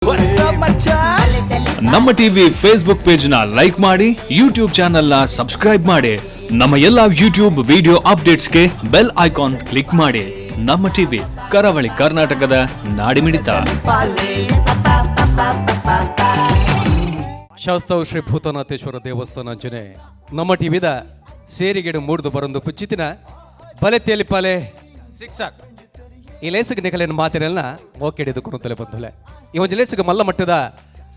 What's up, ಮಚ್ಚಾ? ನಮ್ಮ TV Facebook page ನ like ಮಾಡಿ, ಯೂಟ್ಯೂಬ್ ಚಾನೆಲ್ ನ ಸಬ್ಸ್ಕ್ರೈಬ್ ಮಾಡಿ. ನಮ್ಮ ಎಲ್ಲಾ ಯೂಟ್ಯೂಬ್ ವಿಡಿಯೋ ಅಪ್ಡೇಟ್ಸ್ಗೆ bell icon click ಮಾಡಿ. ನಮ್ಮ ಟಿವಿ, ಕರಾವಳಿ ಕರ್ನಾಟಕದ ನಾಡಿಮಿಡಿತ. ಶಾಸ್ತವ ಶ್ರೀ ಭೂತನಾಥೇಶ್ವರ ದೇವಸ್ಥಾನ ಅಂಚನೆ ನಮ್ಮ ಟಿವಿದ ಸೇರಿಗೆಡು ಮೂಡ್ದು ಬರೊಂದು ಪುಚ್ಚಿತಿನ ಬಲೆ ತೇಲಿಪಾಲೆ ಸಿಕ್ಸರ್ ಈ ಲೇಸಿಗೆ ನಿಕಲೇನು ಮಾತಿನೆಲ್ಲ ಮೋಕೆಡಿದು ಕುರುತಲೆ ಬಂಧುಲೆ. ಈ ಒಂದು ಲೇಸಿಗೆ ಮಲ್ಲ ಮಟ್ಟದ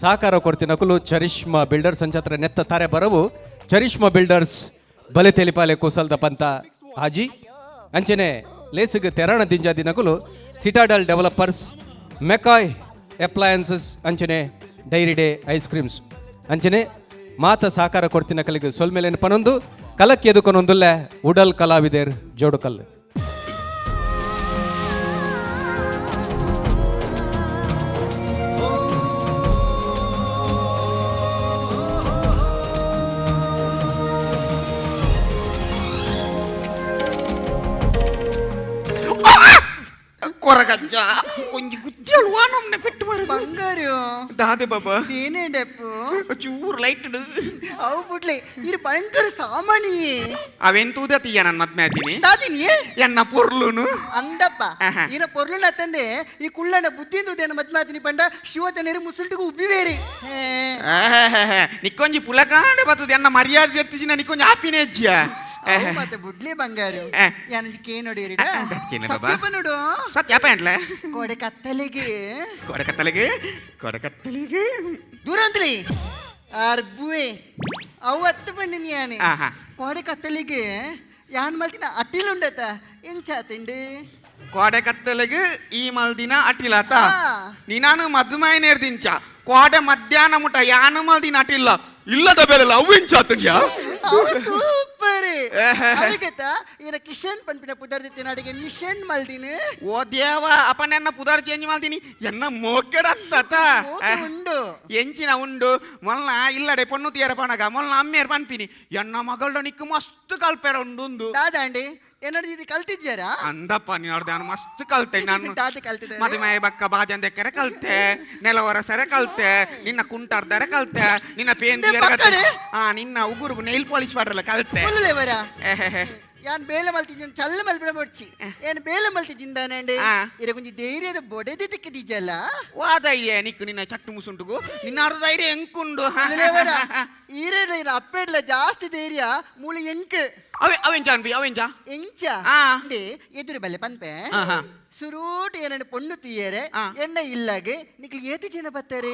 ಸಹಕಾರ ಕೊಡ್ತಿನ ಕುಲು ಚರಿಷ್ಮಾ ಬಿಲ್ಡರ್ಸ್ ಅಂಚಾತ್ರ ನೆತ್ತ ತಾರೆ ಬರವು ಚರಿಷ್ಮಾ ಬಿಲ್ಡರ್ಸ್ ಬಲೆ ತೇಲಿಪಾಲೆ ಕುಸಲ್ದ ಪಂತ ಹಾಜಿ ಅಂಚನೆ ಲೇಸಿಗೆ ತೆರಾಣ ದಿಂಜಾದಿನಕುಲು ಸಿಟಾಡಲ್ ಡೆವಲಪರ್ಸ್, ಮೆಕಾಯ್ ಅಪ್ಲಯನ್ಸಸ್ ಅಂಚನೆ dairy day ice creams ಅಂಚನೆ ಮಾತ ಸಹಕಾರ ಕೊಡ್ತಿನ ಕಲಿಗೆ ಸೊಲ್ಮೇಲೇನು ಪನೊಂದು ಕಲಕ್ಕೆ ಎದುಕೊನೊಂದುಲ್ಲೆ ಉಡಲ್ ಕಲಾವಿದೇರ್ ಜೋಡುಕಲ್. ಕೊರಗಜ್ಜ ಒಂಜಿ ಗುತ್ತಿಯಳು ವಾನೊಮ್ನೆ ಪೆಟ್ಟು ಮಾರ. ಬಂಗಾರು. ದಾದೆ ಬಾಬಾ? ಏನೇ ಡೆಪ್ಪು? ಚೂರು ಲೈಟ್. ಅವು ಬಿಡ್ಲಿ, ಇದು ಭಯಂಕರ ಸಾಮಾನಿ. ಅವೆಂತೂದ ತೀಯ ನಾನು ಮದ್ಮೆ ಆತೀನಿ. ದಾದಿನಿ. ಎನ್ನ ಪೊರ್ಲುನು. ಅಂದಪ್ಪ. ಆಹಾ. ಈನ ಪೊರ್ಲುನ ತಂದೆ, ಈ ಕುಳ್ಳನ ಬುದ್ಧಿಂದು ಮದ್ಮಾತಿನಿ ಪಂಡ ಶಿವಚನೇರು ಮುಸುಲ್ಟಿಗೆ ಉಬ್ಬಿವೇರಿ. ನಿಕ್ಕೊಂಜಿ ಪುಲಕಾಂಡೆ ಬರ್ತದೆ, ಎನ್ನ ಮರ್ಯಾದೆ ಎತ್ತಿಜಿನ ನಿಕ್ಕೊಂಜಿ ಆಪಿನ ಹೆಜ್ಜಿಯ. ಅವು ಮತ್ತೆ ಬುಡ್ಲಿ ಬಂಗಾರು. ಆ. ಯಾನಂಜಿ ಕೇ ನೋಡಿರಿ. ಆ, ಕೇನು ಬಾಬಾ? ಸತ್ಯಪ್ಪ ನೋಡು. ಸತ್ಯ ಪ್ಯಾಂಟ್ಲೆ. ಕೋಡೆ ಕತ್ತಲಿಗೆ. ಕೊಡಕತ್ತಲಿಗೆ ಕೊಡಕತ್ತಲಿಗೆ. ದೂರ ಅಂದ್ಲಿ ಅರ್ಬುವೆ ಅವು ಹತ್ತು ಬಣ್ಣಿನಿ ಯಾನೆ. ಆಹಾ. ಕೋಡೆ ಕತ್ತಲಿಗೆ ಯಾನ್ ಮಲ್ತಿನ ಅಟ್ಟಿಲುಂಡತ ಎಂಚಾತಿಂಡು? ಕೋಡೆ ಕತ್ತಲಿಗೆ ಈ ಮಲ್ದಿನ ಅಟಿಲಾತ? ಆ. ನೀನಾನು ಮದ್ಮಾಯನೇರ್ದಿಂಚ ಕೋಡೆ ಮಧ್ಯಾಹ್ನ ಮುಟ ಯಾನು ಮಲ್ದಿನ ಅಟಿಲ್ಲ ಇಲ್ಲದ ಬೇರೆ ಅವೆಂಚಾತುಂಡ್ಯಾ? ಅವು ಸೂಪರ್ ಅವಿಗತ ಈನ ಕಿಶನ್ ಪನ್ಪಿನ ಪುದರ್ದಿತ್ತಿನ ಅಡಿಗೆ ಮಿಷನ್ ಮಲ್ದಿನ. ಓ ದೇವ ಅಪ್ಪ, ನನ್ನ ಪುದಾರ್ ಚೇಂಜ್ ಮಾಡ್ತೀನಿ, ಎನ್ನ ಮೋಕೆಡತ್ತ. ಮೋಕೆ ಉಂಡು. ಎಂಚಿನ ಉಂಡು? ಮೊಲ್ನ ಇಲ್ಲಡೆ ಪೊಣ್ಣು ತೀರ ಪಣಗ ಮೊಲ್ನ ಅಮ್ಮೇರ್ ಪನ್ಪಿನಿ, ಎನ್ನ ಮಗಳ ನಿಕ್ಕು ಮಸ್ತ್ ಕಲ್ಪೆರ ಉಂಡು. ದಾದಾಂಡಿ, ಏನಾದ್ರು ಇದು ಕಲ್ತಿದ್ಯಾರಾ? ಅಂದಪ್ಪ, ನೀನು ನಾನು ಮಸ್ತ್ ಕಲ್ತೆ ನಾನು. ದಾದ ಕಲ್ತಿದ್ದಾರೆ? ಮದುಮೆ ಬಕ್ಕ ಬಾಜನ್ ದೆಕ್ಕರೆ ಕಲ್ತೆ, ನೆಲವರ ಸೆರೆ ಕಲ್ತೆ, ನಿನ್ನ ಕುಂಟಾರ್ದರೆ ಕಲ್ತೆ, ನಿನ್ನ ಪೇನ್. ನಿನ್ನ ಪಕ್ಕಡೆ? ಆ ನಿನ್ನ ಉಗುರುಗು ನೈಲ್ ಪಾಲಿಶ್ ಮಾಡಲ್ಲ ಕಲ್ತೆ. ಕೊಲ್ಲುಲೇವರ. ಎಹೆಹೆ. ಯಾನ್ ಬೇಲೆ ಮಲ್ತಿದ್ದೀನಿ, ಚಲ್ಲ ಮಲ್ಪಿಡ ಬೊಡ್ಚಿ, ಏನ್ ಬೇಲೆ ಮಲ್ತಿದ್ದಿಂದಾನಂడి. ಆ. ಇರ ಕೊಂಚ ಧೈರ್ಯದ ಬೊಡೆದಿ ತಿಕ್ಕಿದೀಜಲ್ಲ. ವಾದಯ್ಯ ನಿಕ್ಕು ನಿನ್ನ ಚಟ್ಟು ಮುಸುಂಟುಗು ನಿನ್ನ ಅರ್ಧ ಧೈರ್ಯ ಎಂಕುಂಡು. ಕೊಲ್ಲುಲೇವರ, ಈರೆಡ್ಲ ಇರ ಅಪ್ಪೆಡ್ಲ ಜಾಸ್ತಿ ಧೈರ್ಯ ಮೂಲ ಎಂಕ್. ಅವೆ ಅವೆಂಚ ಅನ್ಬಿ ಅವೆಂಚ? ಎಂಚ? ಆ. ಇಂದೆ ಎದುರು ಬಲ್ಲೆ ಪನ್ಪೆ. ಆಹಾ. ಸುರೂಟ್ ಏನಂಡ್ ಪೊಣ್ಣು ತುಯ್ಯರೆ. ಆ. ಎಣ್ಣ ಇಲ್ಲಾಗೆ ನಿಕ್ಲು ಏತಿ ಜನ ಬತ್ತಾರೆ?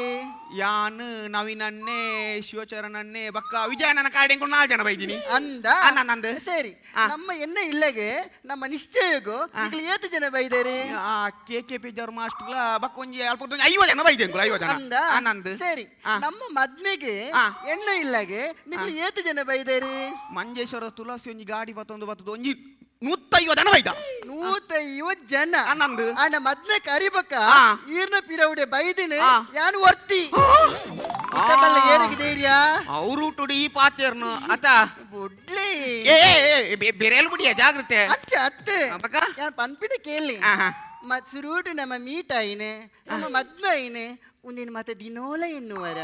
ಯಾನು ನವೀನನ್ನೇ, ಶಿವಚರಣನ್ನೇ, ಬಕ್ಕ ವಿಜಯನನ್ನ ಕಾಡಿಂಗ್ ನಾಲ್ ಜನ ಬೈದಿನಿ. ಅಂದ. ಆ, ನಾನ್ ಅಂದೆ. ಸರಿ. ಆ. ನಮ್ಮ ಎಣ್ಣ ಇಲ್ಲಗೆ ನಮ್ಮ ನಿಶ್ಚಯಗೂ ನಿಕ್ಲು ಏತು ಜನ ಬೈದಾರೆ? ಆ ಕೆ ಕೆ ಪೇಜಾರ್ ಮಾಸ್ಟರ್ಲ ಬಕ್ಕ ಒಂಜಿ ಅಲ್ಪ ಒಂಜಿ 50 ಜನ ಬೈದೆ, 50 ಜನ. ಅಂದ. ಆ, ನಂದು. ಸರಿ. ಆ. ನಮ್ಮ ಮದ್ಮೆಗೆ ಆ. ಎಣ್ಣ ಇಲ್ಲಾಗೆ ನಿಕ್ಲು ಏತು ಜನ ಬೈದಾರೆ? ಮಂಜೇಶ್ವರ ತುಳಸಿ ಒಂಜಿ ಗಾಡಿ ಬತ್ತೊಂದು ಬತ್ತದು ಒಂಜಿ 150 ಜನ ಬೈದ. 150 ಜನ? ಆ, ನಂದು. ಆಂಡ ಮದ್ಮೆ ಕರಿಬಕ್ಕ ಆ. ಈರ್ನ ಪಿರವುಡೆ ಬೈದಿನಿ. ಆ. ಯಾನು ವರ್ತಿ ಇತ್ತ ಬಲ್ಲ ಏರಿಗೆ ಧೈರ್ಯ. ಅವರು ಟುಡಿ ಈ ಪಾತೇರ್ನು ಅತ. ಬುಡ್ಲಿ. ಏ ಏ, ಏ, ಬೆರೆಲ್ ಬಿಡಿಯ ಜಾಗ್ರತೆ. ಅಚ್ಚ ಅತ್ತೆ. ಆ, ಬಕ್ಕ? ಯಾನ್ ಪನ್ಪಿನ ಕೇಳಿ. ಆಹಾ. ಸುರೂಟು ನಮ್ಮ ಮೀಟ್ ಆಯಿನೆ, ನಮ್ಮ ಮದ್ಮೆ ಆಯಿನೆ, ಒಂದಿನ ಮತ್ತೆ ದಿನೋಲ ಎನ್ನುವರ.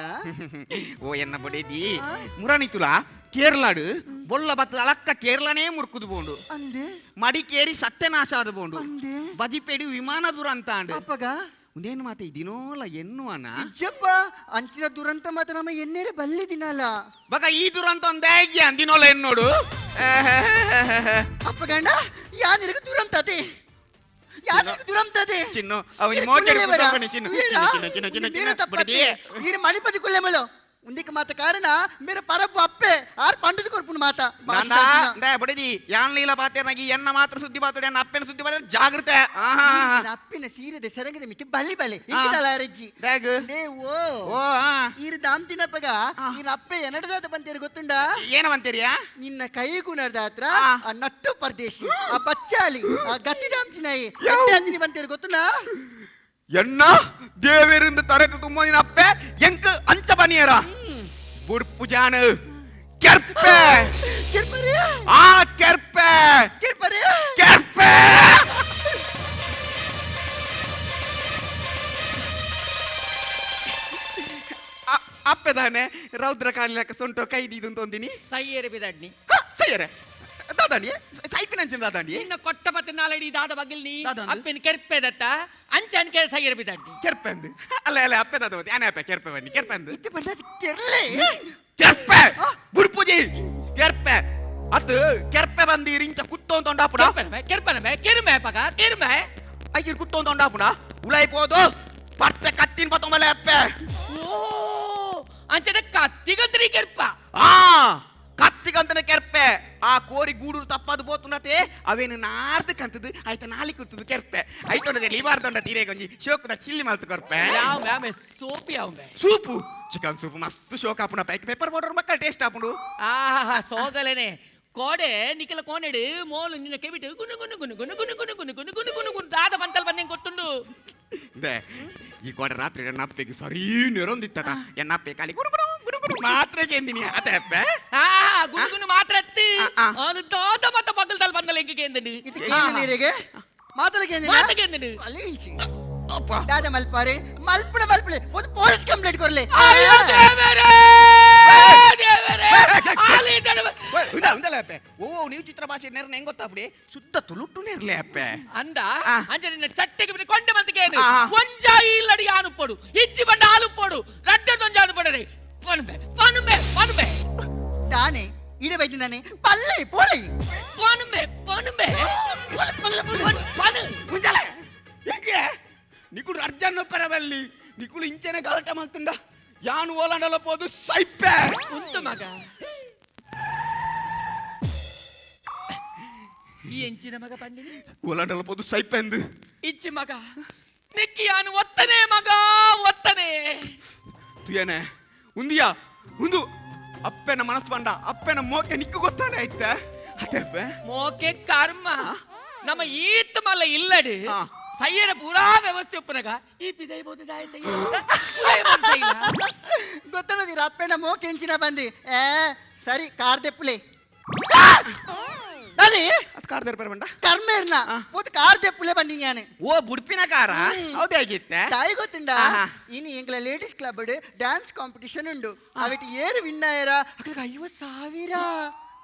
ಓ ಎನ್ನ ಬಡೇದಿ, ಮುರಣಿತುಲ ಕೇರಳಾಡು ಬೊಲ್ಲ ಬತ್ತದ ಅಲಕ್ಕ ಕೇರಳನೇ ಮುರ್ಕುದು ಬೋಂಡು. ಅಂದೆ. ಮಡಿಕೇರಿ ಸತ್ಯನಾಶ ಆದ ಬೋಂಡು. ಅಂದೆ. ಬಜಿಪೇಡಿ ವಿಮಾನ ದುರಂತ ಅಂಡು. ಅಪ್ಪಗ? ಒಂದೇನು ಮಾತೆ ದಿನೋಲ ಎನ್ನುವನ. ಇಜ್ಜಪ್ಪ, ಅಂಚಿನ ದುರಂತ ಮಾತ್ರ ನಮ್ಮ ಎಣ್ಣೆರೆ ಬಲ್ಲಿ ದಿನಲ. ಬಗ ಈ ದುರಂತ ಒಂದಾಗಿ ದಿನೋಲ ಎನ್ನೋಡು. ಅಪ್ಪ ಗಂಡ, ಯಾನಿರಗ ದುರಂತತೆ, ಯಾನಿರಗ ದುರಂತತೆ. ಚಿನ್ನು, ಅವನಿಗೆ ಮೋಕೆ ಹಿಡ್ಕೊಂಡು ಚಿನ್ನು, ಚಿನ್ನು, ಚಿನ್ನು, ಚಿನ್ನು, ಚಿನ್ನು, ಚಿನ್ನು, ಬಿಡದಿ. ಈರು ಮಣಿಪತಿ ಕುಲ್ಲೆಮಲು ಉಂದಿಕ ಮಾತ ಕಾರಣ ಮೇರೆ ಪರಬ್ಬು ಅಪ್ಪೆ ಆರ್ ಪಂಡದ ಕೊರ್ಪುನು ಮಾತ. ನಂದಾ ಅಂದ ಬಡದಿ, ಯಾನ್ ಲೀಲ ಪಾತೇರ್ನಾಗಿ ಎನ್ನ ಮಾತ್ರ ಸುದ್ದಿ ಪಾತೋಡಿ, ಎನ್ನ ಅಪ್ಪನ ಸುದ್ದಿ ಪಾತೇರ್, ಜಾಗ್ರತೆ ಆಹಾ. ಅಪ್ಪಿನ ಸೀರೆದೆ ಸೆರಂಗದ ಮಿತಿ ಬಲ್ಲಿ ಬಲ್ಲಿ ಇಂಕಿದಳ ಅರಜ್ಜಿ. ದಾಗ್? They ಓ. ಓ ಆ. ಈರು ದಾಮ್ತಿನಪ್ಪಗ ಈರು ಅಪ್ಪೆ ಎನ್ನಡದಾತ ಬಂತೇರು ಗೊತ್ತುಂಡ? ಏನ ಅಂತೀರಿಯಾ? ನಿನ್ನ ಕೈಗುಣದ ಹತ್ರ. ಆ. ಆ ನಟ್ಟು ಪರದೇಶಿ, ಆ ಬಚ್ಚಾಲಿ, ಆ ಗತಿ ದಾಮ್ತಿನಾಯಿ ಎಡ್ಡೆ ಬಂತೇರು ಗೊತ್ತುಂಡ? ಎನ್ನ ದೇವರಿಂದ ತರೆತು ತುಂಬ ನಿನ್ನ ಅಪ್ಪೆ ಎಂಕ್ ಅಂಚ ಬನಿಯರ ಬುಡ್ಪು ಜಾನು ಕೆರ್ಪೆ. ಕಿರ್ಪರಿ. ಆ ಕೆರ್ಪೆ. ಕಿರ್ಪರಿ. ಕೆರ್ಪೆ. ಅಪ್ಪೆದಾನೆ ರೌದ್ರ ಕಾಲಿಲಕ ಸೊಂಟೋ ಕೈ ದೀದು ತೊಂದಿನಿ. ಸೈಯರೆ ಬಿದಡ್ನಿ. ಸೈಯರೆ ದಾದಾಂಡಿ ಸೈಪಿನಂಚಿನ ದಾದಾಂಡಿ. ನಿನ್ನ ಕೊಟ್ಟ ಪತ್ತೆ ನಾಲಡಿ ದಾದ ಬಗಿಲ್ನಿ. ದಾದಾಂದು? ಅಪ್ಪೆನ್ ಕೆರ್ಪೆದತ್ತ ಅಂಚ ಅನ್ಕೆ ಸೈಯರೆ ಬಿದಡ್ನಿ. ಕೆರ್ಪೆಂದು ಅಲ್ಲ ಅಲ್ಲ, ಅಪ್ಪೆ ದಾದ ಆನೆ ಅಪ್ಪೆ ಕೆರ್ಪೆ ಬನ್ನಿ ಕೆರ್ಪೆಂದು. ಇತ್ತೆ ಪಂಡ ಕೆರ್ಲೆ. ಕೆರ್ಪೆ ಬುಡ್ಪುಜಿ ಕೆರ್ಪೆ ಅತ್ ಕೆರ್ಪೆ ಬಂದಿ ರಿಂಚ ಕುತ್ತೋನ್ ತೊಂಡಾಪುಡ. ಕೆರ್ಪೆನಮೆ ಕೆರ್ಪೆನಮೆ ಕೆರ್ಮೆ ಪಗ ಕೆರ್ಮೆ. ಐಕಿರ್ ಕುತ್ತೋನ್ ತೊಂಡಾಪುಡ ಉಲಾಯಿ ಪೋದು ಪರ್ತೆ ಕತ್ತಿನ ಪತ್ತೊಂಬಲೆ ಅಪ್ಪೆ. ಓ, ಅಂಚನೆ ಕತ್ತಿಗಂತ್ರಿ ಕೆರ್ಪ. ಆ ಕತ್ತಿಗಂತನ ಕೆರ್ಪೆ ಆ ಕೋರಿ ಗೂಡು ತಪ್ಪದು ಪೋತುನತೆ ಅವೇನು ನಾರ್ದು ಕಂತದು ಆಯ್ತ ನಾಲಿ ಕುತ್ತದು ಕೆರ್ಪೆ ಐತೊಂಡದೆ ಲಿವಾರ್ದೊಂಡ ತೀರೆ ಗೊಂಜಿ ಶೋಕದ ಚಿಲ್ಲಿ ಮಲ್ತು ಕೊರ್ಪೆ. ಯಾವ ಮ್ಯಾಮೆ ಸೋಪಿ ಯಾವ ಮೆ? ಸೂಪು, ಚಿಕನ್ ಸೂಪು ಮಸ್ತ್ ಶೋಕ ಆಪುಣ ಪೈಕ್ ಪೆಪ್ಪರ್ ಪೌಡರ್ ಮಕ್ಕಳ ಟೇಸ್ಟ್ ಆಪುಂಡು. ಆಹಾ, ಸೋಗಲೇನೆ ಕೋಡೆ ನಿಖಲ ಕೋನೆಡು ಮೋಲು ನಿನ್ನ ಕೆಬಿಟ್ಟು ಗುನು ಗುನು ಗುನು ಗುನು ಗುನು ಗುನು ಗುನು ಗುನು ಗುನು ಗುನು ಗುನು ದಾದ ಬಂತಲ್ ಬಂದೆ ಗೊತ್ತುಂಡು. ದೆ ಈ ಕೋಡೆ ರಾತ್ರಿ ಎನ್ನ ಅಪ್ಪೆಗೆ ಸರಿ ನೆರೊಂದಿತ್ತದ ಎನ್ನ ಅಪ್ಪೆ ಕಾಲಿ ಗುರು ಗುರು ಗುರು ಗುರು ಮಾತ್ರ ಕೇಂದಿನಿ ಅತೆ ಅಪ್ಪೆ. ಆ ಗುನು ಗುನು ಮಾತ್ರ ಅತ್ತಿ. ಆ, ಆ. ಅದು ದಾದ ಮತ್ತ ಬಗಲ್ದಲ್ಲಿ ಬಂದಲ್ಲ ಎಂಗೆ ಕೇಂದಂಡು. ಇದು ಕೇಂದ್ರ ನೀರಿಗೆ ಮಾತಲ ಕೇಂದ್ರ. ಮಾತ ಕೇಂದಂಡು. ಅಲ್ಲಿಂಚಿ. ಅಪ್ಪ. ದಾದ ಮಲ್ಪಾರೆ ಮಲ್ಪುಣ ಮಲ್ಪುಳೆ ಒಂದು ಪೊಲೀಸ್ ಕಂಪ್ಲೇಂಟ್ ಕೊರ್ಲೆ. ಅಯ್ಯೋ ದೇವರೇ, ದೇವರೇ, ಆಲಿ ದಡವ. ಓಯ್, ಉಂದ ಉಂದಲ್ಲ ಅಪ್ಪೆ, ಓ ನೀವು ಚಿತ್ರ ಭಾಷೆ ನೇರ್ನ ಹೆಂಗ್ ಗೊತ್ತಾಪುಡಿ ಶುದ್ಧ ತುಳುಟು ನೇರ್ಲೆ ಅಪ್ಪೆ. ಅಂದ. ಆ. ಅಂಚ ನಿನ್ನ ಚಟ್ಟೆಗೆ ಬಿದ್ದು ಕೊಂಡೆ ಬಂತಕೇನು. ಆ. ಒಂಜಾಯಿ ಇಲ್ಲಡಿ ಆನುಪೊಡು ಇಜ್ಜಿ ಬಂಡ ಆಲುಪೊಡು ರಡ್ಡೆ ಒಂಜಿ ಆನುಪೊಡರೆ ಪನುಬೆ ಪನುಬೆ ಪನುಬೆ. ತಾನೆ ಇಡೆ ಬೈದಿಂದಾನೆ ಪಲ್ಲೆ ಪೋಳೆ. ಪನುಬೆ ಪನುಬೆ. ಪಲ್ಲೆ ಪಲ್ಲೆ ಪಲ್ಲೆ. ಪನು. ಮುಂಜಾಲೆ ಎಂಗೆ ನಿಕುಲು ಅರ್ಜನ್ ಪರವಲ್ಲಿ ನಿಕುಲು ಇಂಚೆನೆ ಗಲಾಟೆ ಮಲ್ತುಂಡ ಯಾನು ಓಲಾಂಡಲ ಪೋದು ಸೈಪೆ. ಉಂತು ಮಗ, ಈ ಎಂಚಿನ ಮಗ ಪಂಡಿನಿ. ಓಲಾಂಡಲ ಪೋದು ಸೈಪೆಂದು. ಇಚ್ಚಿ ಮಗ, ನಿಕ್ಕಿ ಯಾನು ಒತ್ತನೆ ಮಗ ಒತ್ತನೆ. ತುಯನೆ ಉಂದಿಯಾ ಉಂದು ಅಪ್ಪೆನ ಮನಸ್ಸು ಬಂಡ ಅಪ್ಪೆನ ಮೋಕೆ ನಿಕ್ಕು ಗೊತ್ತಾನೆ ಐತೆ ಅತ್ತೆ ಅಪ್ಪೆ. ಮೋಕೆ ಕರ್ಮ ನಮ್ಮ ಈತ್ ಮಲ್ಲ ಇಲ್ಲಡು. ಆ. ಸಯ್ಯರ ಪೂರಾ ವ್ಯವಸ್ಥೆ ಉಪ್ಪನಗ ಈ ಪಿದೈ ಬೋದು ದಾಯ ಸಯ್ಯ ಸೈಲ. ಗೊತ್ತಲ್ಲ ಅಪ್ಪೆನ ಮೋಕೆಂಚಿನ ಬಂದಿ ಏ ಸರಿ ಕಾರ್ ದೆಪ್ಪುಲೆ ದಾದಿ. ಅದು ಕಾರ್ದರ್ ಬರ ಬಂಡ. ಕರ್ಮೇರ್ನ ಒಂದು ಕಾರ್ ದೆಪ್ಪುಲೆ ಬಂದಿ ನಾನು. ಓ ಬುಡ್ಪಿನ ಕಾರ ಹೌದೇ ಆಗಿತ್ತೆ. ತಾಯಿ ಗೊತ್ತುಂಡ. ಆಹಾ. ಇನಿ ಎಂಗ್ಲ ಲೇಡೀಸ್ ಕ್ಲಬ್ ಡ್ಯಾನ್ಸ್ ಕಾಂಪಿಟಿಷನ್ ಉಂಡು, ಅವಿಟ್ ಏರು ವಿನ್ ಆಯರ ಅಕ್ಲಿಗೆ 50,000.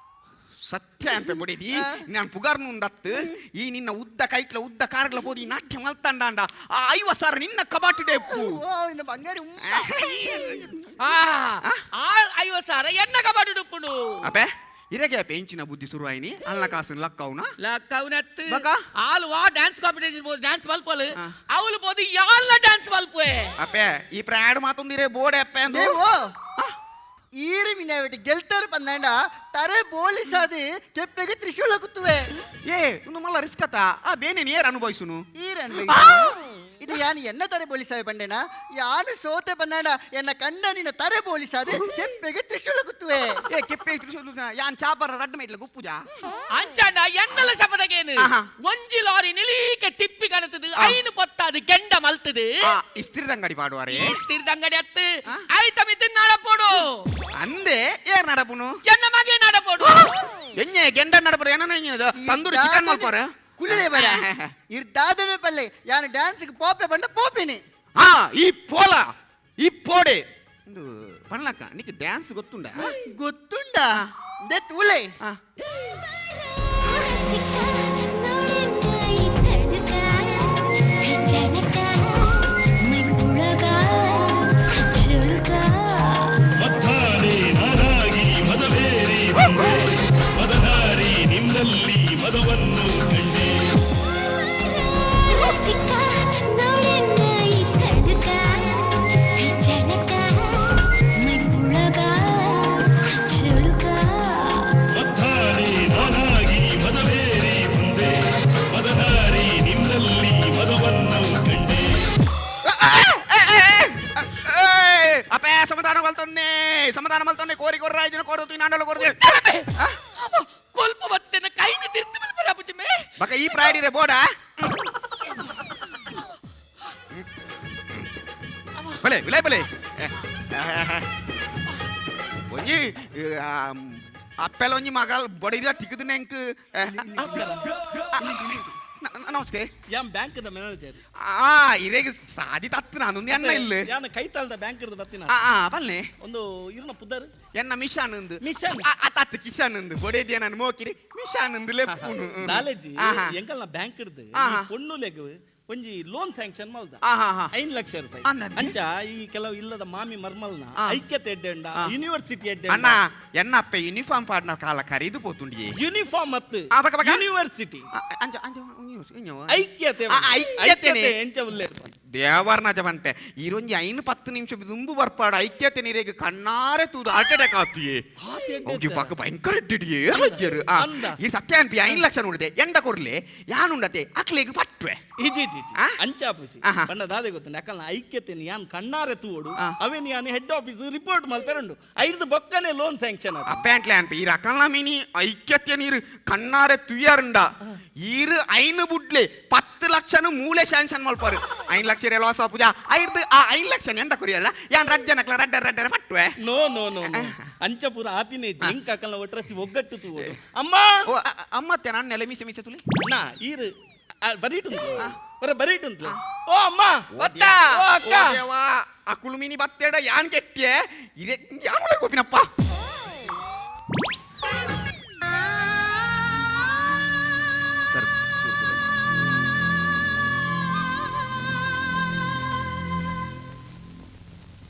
ಸತ್ಯ ಅಂತ ಬುಡಿದಿ ನಾನು ಪುಗಾರ್ನು ಉಂದತ್ತು ಈ ನಿನ್ನ ಉದ್ದ ಕೈಟ್ಲ ಉದ್ದ ಕಾರ್ಗ್ಲ ಹೋದಿ ಈ ನಾಟ್ಯ ಮಲ್ತಂಡಾಂಡ ಆ 50,000 ನಿನ್ನ ಕಬಾಟು ಡೇಪು. ಓ ನಿನ್ನ ಬಂಗಾರ ಉಮ್ಮ. ಆ ಆ 50,000 ಎನ್ನ ಕಬಾಡು ಡುಪ್ಪುಡು. ಅಪ್ಪೆ ಇರಗೆ ಅಪ್ಪೆ ಇಂಚಿನ ಬುದ್ಧಿ ಶುರು ಆಯ್ನಿ ಅಲ್ಲ ಕಾಸು ಲಕ್ಕವ್ನ. ಲಕ್ಕವನತ್ತು. ಬಕ? ಆಲ್ ವಾ ಡ್ಯಾನ್ಸ್ ಕಾಂಪಿಟಿಷನ್ ಬೋದು ಡ್ಯಾನ್ಸ್ ಮಲ್ಪೋಲು. ಆ. ಅವಳು ಬೋದು ಯಾಲ್ಲ ಡ್ಯಾನ್ಸ್ ಮಲ್ಪುವೆ. ಅಪ್ಪೆ ಈ ಪ್ರಾಡ್ ಮಾತೊಂದಿರೆ ಬೋಡೆ ಅಪ್ಪೆ ಅಂದು. ದೇವೋ ಈರು ಮಿನವಿಟ್ ಗೆಲ್ತಾರ ಬಂದಾಂಡ ತರೆ ಬೋಳಿಸಾದಿ ಕೆಪ್ಪೆಗೆ ತ್ರಿಶೂಲ ಕುತ್ತುವೆ. ಏ ಒಂದು ಮಲ್ಲ ರಿಸ್ಕ್ ಅತ್ತ ಆ ಬೇನೆ ನೇರ ಅನುಭವಿಸುನು. ಈರನ್ ಇದು ಯಾನು ಎನ್ನ ತರೆ ಬೋಳಿಸಾವೆ ಬಂಡೆನಾ ಯಾನು ಸೋತೆ ಬಂದಾಂಡ ಎನ್ನ ಕಂಡ ನಿನ್ನ ತರೆ ಬೋಳಿಸಾದೆ ಕೆಪ್ಪೆಗೆ ತ್ರಿಶೂಲ ಕುತ್ತುವೆ. ಏ ಕೆಪ್ಪೆ ತ್ರಿಶೂಲ ಯಾನ್ ಚಾಪರ ರಡ್ಡ ಮೇಟ್ಲ ಗುಪ್ಪುಜಾ. ಅಂಚಾಂಡ ಎನ್ನಲ ಶಪಥಗೇನು. ಆಹಾ. ಒಂಜಿ ಲಾರಿ ನಿಲೀಕೆ ತಿಪ್ಪಿ ಕಣತದು ಐನು ಪೊತ್ತಾದು ಕೆಂಡ ಮಲ್ತದು. ಆ ಇಸ್ತ್ರಿದಂಗಡಿ ಪಾಡುವಾರೆ. ತಿರ್ದಂಗಡಿ ಅತ್ತು ಐತ ಮಿತ್ತು ನಡಪೋಡು. ಅಂದೆ ಏರ್ ನಡಪುನು? ಎನ್ನ ಮಗೆ ನಡಪೋಡು. ಎಣ್ಣೆ ಗೆಂಡ ನಡಪುರು ಏನನ ತಂದೂರಿ ಚಿಕನ್ ಮಲ್ಪಾರ. ಕುಲಿಲೆ ಬರ ಇರ್ದಾದನೆ ಪಲ್ಲೆ ಯಾನು ಡ್ಯಾನ್ಸ್ಗೆ ಪೋಪೆ ಬಂಡ ಪೋಪಿನಿ. ಹಾ ಈ ಪೋಲ ಈ ಪೋಡೆ ಒಂದು ಪಣ್ಲಕ್ಕ ನಿಕ್ ಡ್ಯಾನ್ಸ್ ಗೊತ್ತುಂಡ? ಗೊತ್ತುಂಡ ದೆ ತೂಲೆ. ಆ. ಮತ್ತಾನೆ ನಾನಾಗಿ ಮದವೇರಿ ಬಂದೆ ಮದಧಾರಿ ನಿನ್ನಲ್ಲಿ ಮದವನ್ನು ಕಂಡೆ. ಮತ್ತಾನೆ ನಾನಾಗಿ ಮದವೇರಿ ಬಂದೆ ಮದಧಾರಿ ನಿನ್ನಲ್ಲಿ ಮದವನ್ನು ಕಂಡೆ. ಅಪ್ಪೆ ಸಮಾಧಾನ ಮಲ್ತೊನ್ನೆ ಸಮಾಧಾನ ಮಲ್ತೊನ್ನೆ ಕೋರಿ ಕೊರ್ರ ಐದಿನ ಕೊಡು ನಾಂಡಲ ಕೊರ್ದೆ. ಕೊಲ್ಪ ಬರ್ತೇನೆ ಕೈನ ತಿರ್ತು ಮಲ್ಪರ ಮೇ. ಬಕ ಈ ಪ್ರಾಡಿರೆ ಬೋಡ ಬಲೆ ವಿಲೈ ಬಲೆ ಒಂಜಿ ಅಪ್ಪೆಲ ಒಂಜಿ ಮಗಲ್ ಬಡಿದ ತಿಕ್ಕುದು ನೆಂಕ್. ನಮಸ್ತೆ. ಯಾನ್ ಬ್ಯಾಂಕ್ ದ ಮ್ಯಾನೇಜರ್. ಆ ಇರೆಗ್ ಸಾದಿ ತತ್ತು ನಾನು ಎನ್ನ ಇಲ್ಲ. ಯಾನ್ ಕೈತಾಲ್ದ ಬ್ಯಾಂಕ್ ಇರ್ದು ಬತ್ತಿನ. ಆ ಆ ಬಲ್ಲೆ. ಒಂದು ಇರ್ನ ಪುದರ್ ಎನ್ನ ಮಿಷನ್ ಅಂದು. ಮಿಷನ್? ಅತ್ತ ಕಿಶನ್ ಅಂದು ಬೊಡೇದಿಯ ನಾನು ಮೋಕಿರಿ ಮಿಷನ್ ಅಂದು ಲೆಪ್ಪುನು. ದಾಲೇಜಿ ಆಹಾ. ಎಂಕಲ್ನ ಬ್ಯಾಂಕ್ ಇರ್ದು ಆಹಾ. ಪೊಣ್ಣುಲೆಗ್ ಒಂಜಿ ಲೋನ್ ಸ್ಯಾಂಕ್ಷನ್ ಮಲ್ದ ಆಹಾಹಾ. 5 ಲಕ್ಷ ರೂಪಾಯಿ. ಅಂದಂತೆ? ಅಂಚ ಈ ಕೆಲವು ಇಲ್ಲದ ಮಾಮಿ ಮರ್ಮಲ್ನ ಆ. ಐಕ್ಯತೆ ಎಡ್ಡೆಂಡ ಆ. ಯೂನಿವರ್ಸಿಟಿ ಎಡ್ಡೆ. ಅಣ್ಣ ಎನ್ನ ಅಪ್ಪೆ ಯೂನಿಫಾರ್ಮ್ ಪಾಡ್ನ ಕಾಲ ಕರೀದು ಪೋತುಂಡಿಯೇ. ಯೂನಿಫಾರ್ಮ್ ಮತ್ತು ಆ, ಬಕ ಬಕ. ಯೂನಿವರ್ಸಿಟಿ ಅಂಚ ಅಂಚ ಉಂಜು. ಐಕ್ಯತೆ. ಆ, ಐಕ್ಯತೆನೆ. ಐಕ್ಯತೆ ಎಂಚ ಉಲ್ಲೇರ್ ದೇವರ್ನ ಬಂಟೆ ಈರೊಂಜಿ 5-10 ನಿಮಿಷ ದುಂಬು ಬರ್ಪಾಡು ಐಕ್ಯತೆ ನೀರಿಗೆ ಕಣ್ಣಾರೆ ತೂದು ಹಾರ್ಟ್ ಅಟ್ಯಾಕ್ ಆತಿಯೇ. ಹೋಗಿ ಪಾಕ ಭಯಂಕರ ಇಟ್ಟಿಡಿಯೇ ರಜ್ಜರು. ಆ ಅಂದ. ಈ ಸತ್ಯ ಅನ್ಪಿ 5 ಲಕ್ಷ ನೋಡಿದೆ ಎಂಡ ಕೊರ್ಲೆ ಯಾನುಂಡತೆ ಅಕ್ಲೆಗ್ ಪಟ್ವೆ. ಇಜಿ ಇಜಿ ಇಜಿ ಆ? ಅಂಚ ಆಪುಜಿ ಆಹಾ. ಬಣ್ಣ ದಾದೆ ಗೊತ್ತುಂಡು ಅಕಲ್ನ ಐಕ್ಯತೆನ್ ಯಾನ್ ಕಣ್ಣಾರೆ ತೂವೊಡು. ಆ. ಅವೇನ್ ಯಾನ್ ಹೆಡ್ ಆಫೀಸ್ ರಿಪೋರ್ಟ್ ಮಲ್ಪೆರುಂಡು ಐದು ಬೊಕ್ಕನೆ ಲೋನ್ ಸ್ಯಾಂಕ್ಷನ್ ಆತು. ಅಪ್ಯಾಂಟ್ಲೆ ಅನ್ಪಿ ಈ ರಕಲ್ನ ಮೀನಿ ಐಕ್ಯತೆ ನೀರು ಕಣ್ಣಾರೆ ತುಯ್ಯಾರುಂಡ ಈರು 5 ಬುಡ್ಲೆ 10 ಲಕ್ಷನು ಮೂಲೆ ಸ್ಯಾಂಕ್ಷನ್ ಮಲ್ಪಾರು. 5 ಲಕ್ಷ ಲಾಸ್ ಆಪುಜ ಐರ್ದು ಆ 5 ಲಕ್ಷ ಎಂಡ ಕೊರಿಯಲ್ಲ ಯಾನ್ ರಡ್ಜನಕ್ಲ ರಡ್ಡ ರಡ್ಡರ ಪಟ್ವೆ. ನೋ ನೋ ನೋ ನೋ ಅಂಚ ಪೂರ ಆಪಿನೇ ಜಿಂಕ್ ಅಕಲ್ನ ಒಟ್ರಸಿ ಒಗ್ಗಟ್ಟು ತೂವೊಡು ಅಮ್ಮ. ಓ ಅಮ್ಮತ್ತೆ ನಾನು ನೆಲೆ ಮೀಸೆ ಮೀಸೆ ತುಲಿ. ನಾ ಈರು ಬರೀಟುಂತು ಬರ ಬರೀಟುಂತ್ಲೆ ಓ ಅಮ್ಮ ಒತ್ತ. ಓ ಅಕ್ಕ. ಓ ದೇವಾ, ಆ ಕುಳುಮಿನಿ ಬತ್ತೇಡ ಯಾನ್ ಕೆಟ್ಟಿಯೆ ಇದೆ ಯಾನ್ ಒಳಗೆ ಹೋಪಿನಪ್ಪ. ಸರ್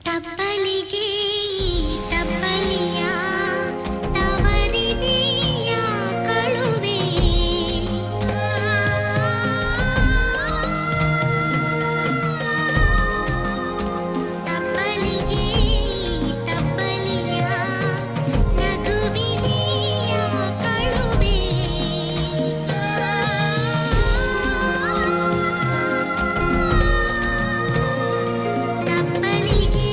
ತಪ್ಪಲಿಗೆ ತಪ್ಪಲಿಯ ತವರಿದೆಯ ಕಳುವೆ. ತಪ್ಪಲಿಗೆ ತಪ್ಪಲಿಯ ನಗುವಿದೆಯ ಕಳುವೆ. ತಪ್ಪಲಿಗೆ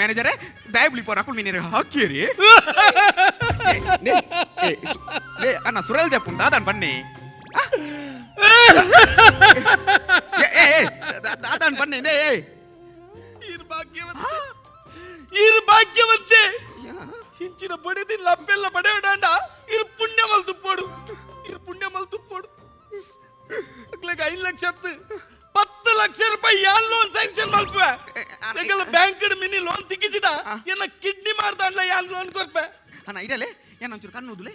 ಮ್ಯಾನೇಜರೇ ದಯಬುಲಿ ಪೋರ ಕುಳುಮಿನಿ ಹಾಕಿರಿ ಅಣ್ಣ ಸುರಲ್ ಜಪ್ಪುನ್ ದಾದಾನ್ ಬನ್ನಿ. ಏ ಏ ದಾದಾನ್ ಬನ್ನಿ ನೇ ಏ. ಈರ್ ಭಾಗ್ಯವಂತೆ ಈರ್ ಭಾಗ್ಯವಂತೆ ಇಂಚಿನ ಬಡಿದಿಲ್ಲ ಅಪ್ಪೆಲ್ಲ ಬಡೆಯಡಾಂಡ ಇರ್ ಪುಣ್ಯ ಮಲ್ತುಪ್ಪೋಡು ಇರ್ ಪುಣ್ಯ ಮಲ್ತುಪ್ಪೋಡು ಅಕ್ಲೆಗ್ 5 ಲಕ್ಷ 10 ಲಕ್ಷ ರೂಪಾಯಿ ಯಾನ್ ಲೋನ್ ಸ್ಯಾಂಕ್ಷನ್ ಮಲ್ಪುವೆ. ಎಂಗಲ ಬ್ಯಾಂಕ್ ಮಿನಿ ಲೋನ್ ತಿಕ್ಕಿಸಿಡ ಎನ್ನ ಕಿಡ್ನಿ ಮಾಡ್ದಾಂಡ್ಲ ಯಾನ್ ಲೋನ್ ಕೊರ್ಪೆ. ಅಣ್ಣ ಇರಲೆ ಏನ ಒಂಚೂರು ಕಣ್ಣು ಊದುಲೆ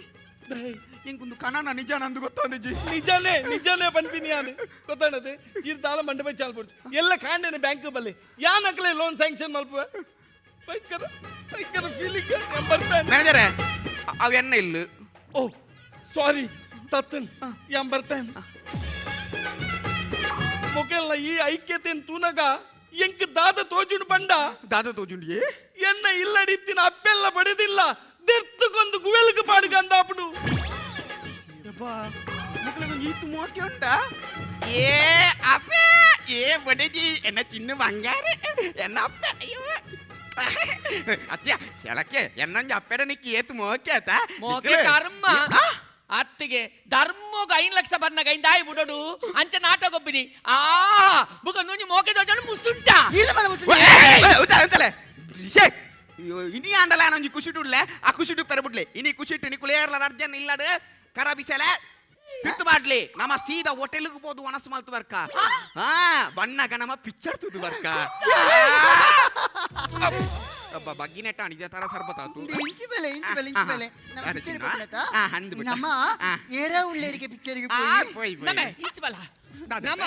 ಎಂಕೊಂದು ಕಣನ ನಿಜ ನಂದು ಗೊತ್ತಾಂದಿಜ್ಜಿ. ನಿಜಾನೇ ನಿಜಾನೇ ಪನ್ಪಿನಿ ಯಾನ್ ಗೊತ್ತಾಣದೆ ಇರ್ ದಾಲ ಮಂಡಪ ಚಾಲ್ ಪೊಡ್ಚು ಎಲ್ಲ ಕಾಂಡೇನೆ ಬ್ಯಾಂಕ್ ಬಲ್ಲಿ ಯಾನ್ ಅಕ್ಲೆ ಲೋನ್ ಸ್ಯಾಂಕ್ಷನ್ ಮಲ್ಪುವೆ. ಭಯಂಕರ ಭಯಂಕರ ಫೀಲಿಂಗ್ ಬರ್ಪೆ. ಮ್ಯಾನೇಜರೇ ಅವು ಎನ್ನ ಇಲ್ಲ. ಓ ಸಾರಿ ತತ್ತನ್ ಯಾನ್ ಬರ್ಪೇನ್ ಮೊಕೆಲ್ಲ ಈ ಐಕ್ಯತೆನ್ ತೂನಗ ಎಂಕ್ ದಾದ ತೋಜುಂಡು ಬಂಡ ದಾದ ತೋಜುಂಡಿಯೇ. ಎನ್ನ ಇಲ್ಲಡಿತ್ತಿನ ಅಪ್ಪೆಲ್ಲ ಬಡಿದಿಲ್ಲ ದೆರ್ತುಕೊಂದು ಗುವೆಲ್ಗ್ ಪಾಡುಗಂದಾಪುಡು. ಮುಕ್ಳಿಗೊಂದು ಈತು ಮೋಕೆ ಉಂಟಾ ಏ ಅಪ್ಪೆ ಏ ಬಡಜಿ ಎನ್ನ ಚಿನ್ನ ಬಂಗಾರ ಎನ್ನ ಅಪ್ಪೆ ಅಯ್ಯೋ ಅತ್ಯ ಕೆಳಕ್ಕೆ ಎನ್ನಂಜ ಅಪ್ಪೆಡ ನಿಕ್ಕಿ ಏತು ಮೋಕೆ ಆತ ಮೋಕೆ ಕರ್ಮ ಅತ್ತಿಗೆ ಧರ್ಮಗ್ 5 ಲಕ್ಷ ಬರ್ನಾಗ ಐಂದಾಯಿ ಬುಡೋಡು ಅಂಚ ನಾಟಕ ಒಬ್ಬಿನಿ ಆ ಬುಕ ನುಂಜಿ ಮೋಕೆ ದೋಜನು ಮುಸುಂಟ. ಇಲ್ಲ ಮನ ಮುಸುಂಟ. ಉಂತಲೆ ಶೇ ಇನಿ ಆಂಡಲ ನಂಜಿ ಖುಷಿಟುಡ್ಲೆ ಆ ಖುಷಿಟು ಪೆರಬುಡ್ಲೆ ಇನಿ ಖುಷಿಟು ನಿಕುಲೇರ್ಲ ಅರ್ಜನ್ ಇಲ್ಲಡು ಕರ ಬಿಸಲೆ ಪಿಟ್ಟು ಮಾಡ್ಲಿ ನಮ್ಮ ಸೀದಾ ಹೋಟೆಲ್ಗೆ ಹೋದು ಒಣಸು ಮಲ್ತು ಬರ್ಕ ಹಾ ಬಣ್ಣಗ ನಮ್ಮ ಪಿಕ್ಚರ್ ತುದು ಬರ್ಕ ಅಬ್ಬ ಬಗ್ಗಿನೆಟ್ಟ ಇದೇ ತರ ಸರ್ಬತ್ ಆತು. ಇಂಚಿ ಬೆಲೆ ಇಂಚಿ ಬೆಲೆ ಇಂಚಿ ಬೆಲೆ ನಮ್ಮ ಯಾರು ಪಿಕ್ಚರ್ ಚಿನ್ನ? ಹೋಗ್ಲತ್ತ? ಆ, ಅಂದ್ಬಿಟ್ಟ. ನಮ್ಮ ಆ. ಏರ ಉಳ್ಳೇರಿಗೆ ಪಿಕ್ಚರ್ಗೆ ಆ, ಪೋಯಿ ಪೋಯ್ ಪೋಯ್. ನಮೆ ಇಂಚ್ ಬಲ ದಾದ. ನಮ್ಮ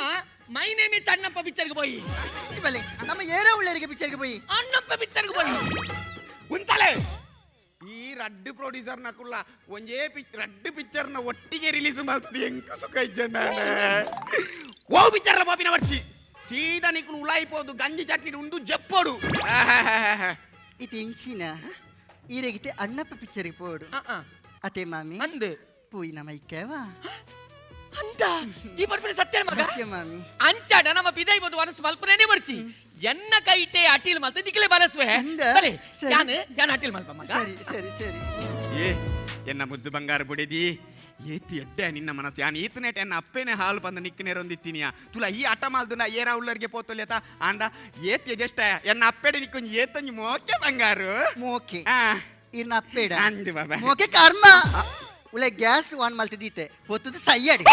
my name is Annappa ಪಿಕ್ಚರ್ಗೆ ಪೋಯಿ. ಇಂಚಿ ಬೆಲೆ ನಮ್ಮ ಏರ ಉಳ್ಳೇರಿಗೆ ಪಿಕ್ಚರ್ಗೆ ಪೋಯಿ. ಅಣ್ಣಪ್ಪ ಪಿಕ್ಚರ್ಗೆ ಪೋಯಿ. ಉಂತಲೆ ಈ ರಡ್ಡು ಪ್ರೊಡ್ಯೂಸರ್ ನಕುಲ್ಲ ಒಂಜೇ ಪಿಕ್ ರಡ್ಡು ಪಿಕ್ಚರ್ನ ಒಟ್ಟಿಗೆ ರಿಲೀಸ್ ಮಾಡ್ತದೆ ಎಂಕ ಸುಖ ಇಜ್ಜನ ಓ ಪಿಕ್ಚರ್ಲ ಪಾಪಿನ ವರ್ಚಿ ಸೀದಾ ನಿಕುಲು ಉಲಾಯಿಪೋದು ಗಂಜಿ ಚಟ್ನಿ ಉಂಡು ಜಪ್ಪೋಡು. ಇದು ಇಂಚಿನ ಈರೆಗಿತೆ ಅಣ್ಣಪ್ಪ ಪಿಕ್ಚರ್ಗೆ ಪೋಡು. ಅತೆ ಮಾಮಿ ಅಂದ್ ಪೋಯಿ ನಮ್ಮ ಇಕ್ಕವಾ. ಅಂತ ಈ ಪರ್ಪಿನ ಸತ್ಯ ಮಗ. ಸತ್ಯ ಮಾಮಿ. ಅಂಚಾಡ ನಮ್ಮ ಪಿದೈ ಬೋದು ವನಸ್ ಮಲ್ಪನೇನೆ ಬರ್ಚಿ ಎನ್ನ ಕೈಟೆ ಅಟೀಲ್ ಮಲ್ತ ನಿಕ್ಲೆ ಬಲಸುವೆ. ಅಂದ? ಬಲೆ ಸರಿ. ಯಾನ್ ಯಾನ್ ಅಟೀಲ್ ಮಲ್ಪ ಮಗ. ಸರಿ ಸರಿ ಸರಿ. ಏ ಎನ್ನ ಮುದ್ದು ಬಂಗಾರ ಬುಡಿದಿ ಏತಿ ಎಡ್ಡೆ ನಿನ್ನ ಮನಸ್ಸು. ಯಾನ್ ಈತನೇಟ ಎನ್ನ ಅಪ್ಪೇನೆ ಹಾಲು ಬಂದು ನಿಕ್ಕನೇರೊಂದಿತ್ತೀನಿಯ. ತುಲ ಈ ಆಟ ಮಾಲ್ದುನ ಏರ ಉಳ್ಳರಿಗೆ ಪೋತೊಲ್ಯತ ಆಂಡ ಏತಿ ಎಜೆಷ್ಟ ಎನ್ನ ಅಪ್ಪೆಡೆ ನಿಕ್ಕೊಂಜಿ ಏತೊಂಜಿ ಮೋಕೆ ಬಂಗಾರು. ಮೋಕೆ? ಆ. ಇರ್ನ ಅಪ್ಪೇಡ? ಅಂದು ಬಾಬಾ. ಮೋಕೆ ಕರ್ಮ ಉಳೆ ಗ್ಯಾಸ್ ಆನ್ ಮಲ್ತಿದ್ದೀತೆ ಹೊತ್ತದು ಸಯ್ಯಡಿ.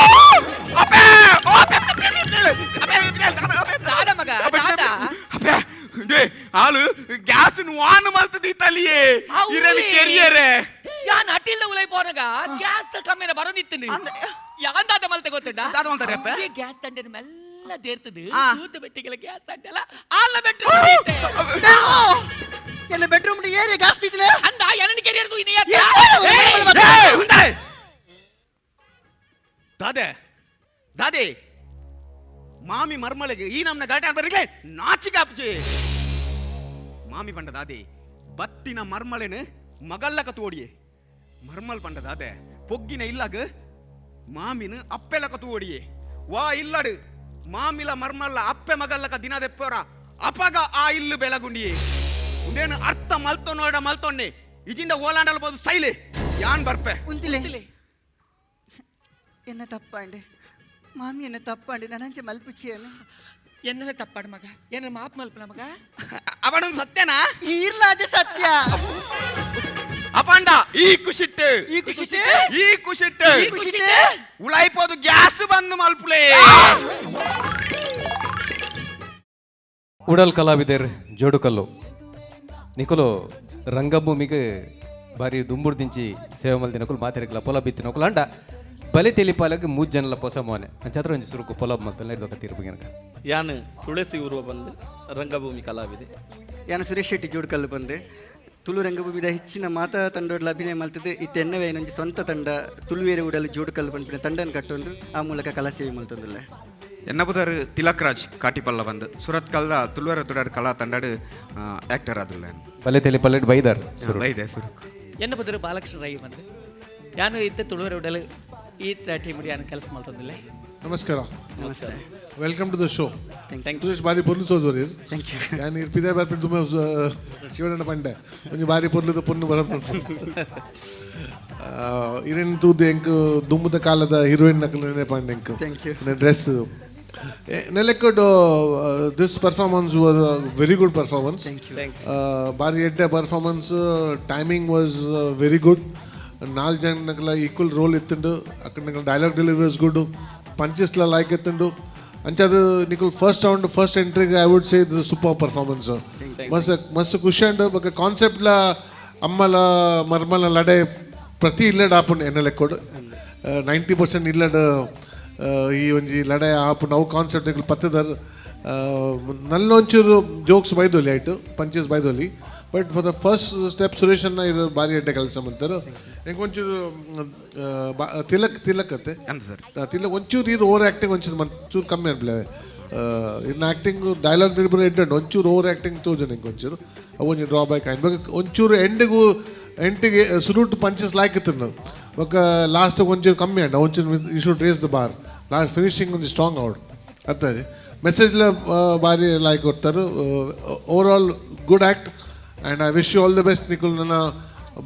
ಅಪ್ಪೆ! ಓ, ಅಪ್ಪೆ, ಅಪ್ಪೆ, ಅಪ್ಪೆ, ಅಪ್ಪೆ, ಅಪ್ಪೆ, ಅಪ್ಪೆ, ಅಪ್ಪೆ, ದಾದ ಮಗ, ಅಪ್ಪೆ, ದಾದ? ಅಪ್ಪೆ, they, ಹಾಲು ಗ್ಯಾಸ್ ಆನ್ ಮಲ್ತದಿತ್ತಲ್ಲಿಯೇ. ಇರಲಿ ಕೆರಿಯರೆ. ಯಾನ್ ಅಟಿಲ್ದ ಉಲೈ ಪೋನಗ ಗ್ಯಾಸ್ ಕಮ್ಮಿನ ಬರೋದಿತ್ತು. ಯಾನ್ ದಾದ ಮಲ್ತೆ ಗೊತ್ತುಂಡ? ದಾದ ಮಲ್ತಾರೆ ಅಪ್ಪೆ? ಗ್ಯಾಸ್ ತಂಡೆನ ಮೆಲ್ಲ ದೇರ್ತದು. ಆ. ತೂತು ಬೆಟ್ಟಿಗೆಲ್ಲ ಗ್ಯಾಸ್ ತಂಡೆಲ್ಲ ಆಲ್ಲ ಬೆಟ್ರು. ಎಲ್ಲ ಬೆಡ್ರೂಮ್ ಏರಿಯಾ ಗ್ಯಾಸ್ ತಿದ್ಲೆ. ಅಂದ ಎನನ ಕೆರಿಯರ್ ತೂಯಿನಿ. ಏ, ಉಂಟಾಯ್. ದಾದೆ ದಾದೆ, ಮಾಮಿ ಮರ್ಮಳಿಗೆ ಈ ನಮ್ನ ಗಲಾಟೆ ಬರ್ಲಿಕ್ಕೆ ನಾಚಿಕೆ ಆಪ್ಜಿ. ಮಾಮಿ ಪಂಡ ದಾದೆ, ಬತ್ತಿನ ಮರ್ಮಳೆನು ಮಗಲ್ಲಕ ತೋಡಿಯೆ. ಮರ್ಮಲ್ ಪಂಡ ದಾದೆ, ಪೊಗ್ಗಿನ ಇಲ್ಲಾಗ ಮಾಮಿನ ಅಪ್ಪೆಲಕ ತೋಡಿಯೆ. ವಾ ಇಲ್ಲಡು ಮಾಮಿಲ ಮರ್ಮಲ್ಲ ಅಪ್ಪೆ ಮಗಲ್ಲಕ ದಿನ ದೆಪ್ಪೋರ ಅಪಗ ಆ ಇಲ್ಲು ಬೆಲಗುಂಡಿಯೆ. ಉಂದೇನು ಅರ್ಥ ಮಲ್ತೊ ನೋಡ ಮಲ್ತೊನ್ನೆ ಇಜಿಂದ ಓಲಾಂಡಲ್ ಬೋದು ಸೈಲೆ ಯಾನ್ ಬರ್ಪೆ. ಉಂತಿಲೆ, ಎನ್ನ ತಪ್ಪಾಂಡೆ ಮಾಮಿ, ಎನ್ನ ತಪ್ಪಾಂಡೆ. ನನಂಚೆ ಮಲ್ಪುಚಿಯನು. ಎನ್ನಲೆ ತಪ್ಪಾಡು ಮಗ, ಏನ ಮಾಪ್ ಮಲ್ಪನ ಮಗ. ಅವನೊಂದು ಸತ್ಯನಾ? ಈರ್ಲಾಜ ಸತ್ಯ. ಅಪಾಂಡ ಈ ಖುಷಿಟ್ಟು. ಈ ಖುಷಿಟ್ಟೆ. ಈ ಖುಷಿಟ್ಟು. ಈ ಖುಷಿಟ್ಟೆ. ಉಳಾಯ್ಪೋದು ಗ್ಯಾಸ್ ಬಂದು ಮಲ್ಪುಲೇ. ಉಡಲ್ ಕಲಾವಿದರ್ ಜೋಡುಕಲ್ಲು ನಿಕುಲು ರಂಗಭೂಮಿಗೆ ಬಾರಿ ದುಂಬುರ್ದಿಂಚಿ ಸೇವೆ ಮಲ್ದಿನಕುಲು ಮಾತೆರೆಗ್ಲ ಪೊಲ ಬಿತ್ತಿನಕುಲು. ಅಂಡ ಬಲೆ ತೆಲಿಪಾಲಗ್ ಮೂಜ್ ಜನಲ ಪೊಸ ಮೋನೆ ಅಂಚಾತ್ರ ಒಂಜಿ ಸುರುಕು ಪೊಲ ಮಲ್ತಲ್ಲ ಇರ್ಬೇಕ ತೀರ್ಪು ಗೆನಕ. ಯಾನ್ ತುಳಸಿ ಊರುವ ಬಂದು ರಂಗಭೂಮಿ ಕಲಾವಿದೆ. ಯಾನು ಸುರೇಶ್ ಶೆಟ್ಟಿ ಜೋಡ್ಕಲ್ಲು ಬಂದೆ. ತುಳು ರಂಗಭೂಮಿದ ಹೆಚ್ಚಿನ ಮಾತಾ ತಂಡೋಡ್ಲ ಅಭಿನಯ ಮಲ್ತದೆ. ಇತ್ತೆ ಎನ್ನವೇ ನಂಜಿ ಸ್ವಂತ ತಂಡ ತುಳುವೇರೆ ಉಡಲು ಜೋಡ್ಕಲ್ಲು ಪನ್ಪಿನ ತಂಡನ ಕಟ್ಟೊಂದು ಆ ಮೂಲಕ ಕಲಾ ಸೇವೆ ಮಲ್ತೊಂದುಲ್ಲ. ಎನ್ನಬುದರ್ ತಿಲಕ್ ರಾಜ್ ಕಾಟಿಪಲ್ಲ ಬಂದು ಸುರತ್ ಕಲ್ದ ತುಳುವರ ತುಡರ್ ಕಲಾ ತಂಡಡು ಆಕ್ಟರ್ ಆದುಲ್ಲ. ಬಲೆ ತೆಲಿಪಾಲಡ್ ಬೈದಾರ್ ಸುರು. ಬೈದೆ ಸುರುಕು. ಎನ್ನ ಬದರು ಬಾಲಕೃಷ್ಣ ರೈ ಬಂದು. ಯಾನು ಇತ್ತೆ ತುಳುವರ ಉಡಲು ಈ ಟೀಮ್ ಯಾನು ಕೆಲಸ ಮಲ್ತೊಂದಿಲ್ಲ. ನಮಸ್ಕಾರ. Namaste. Welcome to the show. Thank. Suresh, ಬಾರಿ ಪೊರ್ಲು ಸೋದರಿ. Thank you. ಯಾನ್ ಇರ್ ಪಿದಾಯ್ ಬರ್ಪಿನ ತುಂಬ ಶಿವಣ್ಣ ಪಂಡೆ ಒಂಜಿ ಬಾರಿ ಪೊರ್ಲುದ ಪೊನ್ನು ಬರೋದು. ಇರೆನ್ ತೂದು ಎಂಕ್ ದುಂಬುದ ಕಾಲದ ಹೀರೋಯಿನ್ ನಕಲು ನೆನಪಾಂಡ್ ಎಂಕ್. Thank you. Dress ನೆಲೆಕ್ಕಡ್. This performance was very good performance. ಬಾರಿ ಎಡ್ಡೆ performance. Timing was very good. ನಾಲ್ ಜನಕ್ಲ ಈಕ್ವಲ್ ರೋಲ್ ಇತ್ತುಂಡು. ಅಕ್ಕಡ ಡೈಲಾಗ್ ಡೆಲಿವರಿ ವಾಸ್ ಗುಡ್. ಪಂಚಸ್ಲ ಲೈಕ್ ಇತ್ತುಂಡು. ಅಂಚಾದ ನಿಕುಲ್ ಫಸ್ಟ್ ರೌಂಡ್ ಫಸ್ಟ್ ಎಂಟ್ರಿಗೆ I would say ಇದು ಸೂಪರ್ ಪರ್ಫಾರ್ಮೆನ್ಸ್. ಮಸ್ತ್ ಮಸ್ತ್ ಖುಷಿ ಅಂಡ್ ಬೊಕ ಕಾನ್ಸೆಪ್ಟ್ಲ ಅಮ್ಮಲ ಮರ್ಮಲ ಲಡೆ ಪ್ರತಿ ಇಲ್ಲಡ್ ಆಪುಂಡು. ಎನ್ನ ಲೆಕ್ಕೊಡು 90% ಇಲ್ಲಡ್ ಈ ಒಂಜಿ ಲಡೆ ಆಪುಂಡು. ಅವು ಕಾನ್ಸೆಪ್ಟ್ ನಿಕುಲು ಪತ್ತದರ್. ನಲ್ಲ ಒಂಚೂರು ಜೋಕ್ಸ್ ಬೈದೊಲಿ ಆಯ್ತು, punches ಬೈದೊಲಿ. But for the first step Suresh ಅನ್ನ ಇದು ಭಾರಿ ಎಡ್ಡೆ ಕೆಲಸ ಮಂತಾರೆ. ಎಂಕ್ ಒಂಚೂರು ತಿಲಕ್ ತಿಲಕ್ ಅತ್ತೆ? ಅಂತ ಸರ್. ತಿಲಕ್, ಒಂಚೂರು ಇರು ಓವರ್ ಆ್ಯಕ್ಟಿಂಗ್ ಒಂಚೂರು ಒಂಚೂರು ಕಮ್ಮಿ ಅನ್ಪ್ಲೆ. ಇನ್ನು ಆ್ಯಕ್ಟಿಂಗ್ ಡೈಲಾಗ್ ಡೆಲಿವರಿ ಎಡ್ಡೆ ಉಂಟು. ಒಂಚೂರು ಓವರ್ ಆ್ಯಕ್ಟಿಂಗ್ ತೋಜುಂಡು ಎಂಕ್ ಒಂಚೂರು. ಅವು ಒಂಜಿ ಡ್ರಾಬ್ಯಾಕ್ ಆಯ್ತು. ಬೊಕ ಒಂಚೂರು ಎಂಡಿಗೂ ಎಂಟಿಗೆ ಸುರುಟು ಪಂಚಸ್ ಲಾಯ್ಕ್ ಇತ್ತು. ಬೊಕ ಲಾಸ್ಟ್ ಒಂಚೂರು ಕಮ್ಮಿ ಅಂಡ. ಒಂಚೂರು you should raise the bar. Last finishing ಒಂಜಿ ಸ್ಟ್ರಾಂಗ್ ಔಟ್ ಅರ್ಥ. ಮೆಸೇಜ್ಲ ಬಾರಿ ಲೈಕ್ ಕೊಡ್ತಾರೆ. Overall good act and I wish you all the best. ನಿಕುಲ್ ನನ್ನ